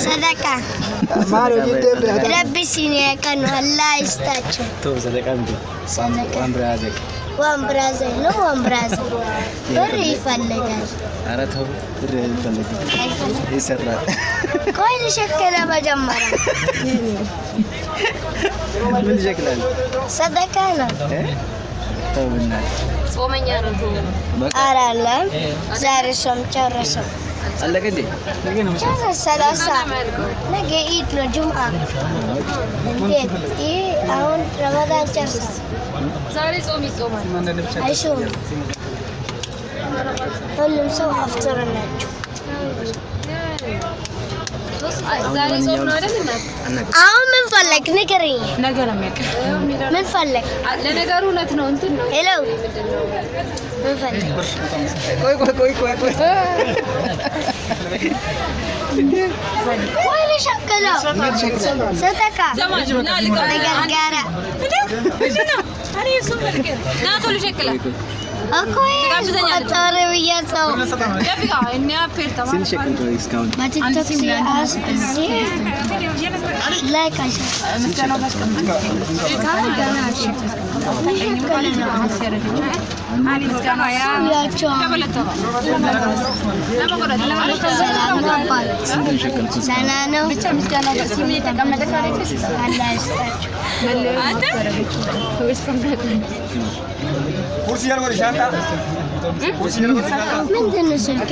ሰደቃ ረቢ ሲኒያቀኑ አላህ ይስጣቸው። One brother ነው። One brother ብር ይፈልጋል። ኧረ ተው፣ ብር ይፈልጋል፣ ይሰራል። ቆይ ልሸክለ መጀመሪያ። ምን ይሸክላል? ሰደቃ ነው። ተው በእናትህ። ጾመኛ ነው። ኧረ አለም ዛሬ ጾም ጨረሰው። አለቀ እንዴ? 30 ነገ ኢድ ነው፣ ጁምአ። እንዴት ይህ አሁን ረመዳን ጨርሰ ዛሬ ጾም ይጾማል። አይሾም። ሁሉም ሰው አፍጥር ናቸው። ዛሬ ጾም ነው አይደል? እናት አሁን ምን ፈለግ ንገረኝ። ነገ ነው የሚያውቅ። ምን ፈለግ? ለነገሩ እውነት ነው፣ እንትን ነው። Hello፣ ምን ፈለግ? ቆይ ቆይ ቆይ ቆይ ቆይ። ወይ ልሸክለው ሰደቃ ተገርገረ እኮ ቆጠር ብዬ ሰው ስንት ሸክል እስካሁን? በቲክቶክ እዚህ like ስንት ሸከልኩ? ደህና ነው። አላህ ይስጣቸው። ምንድን ነው ስልኬ?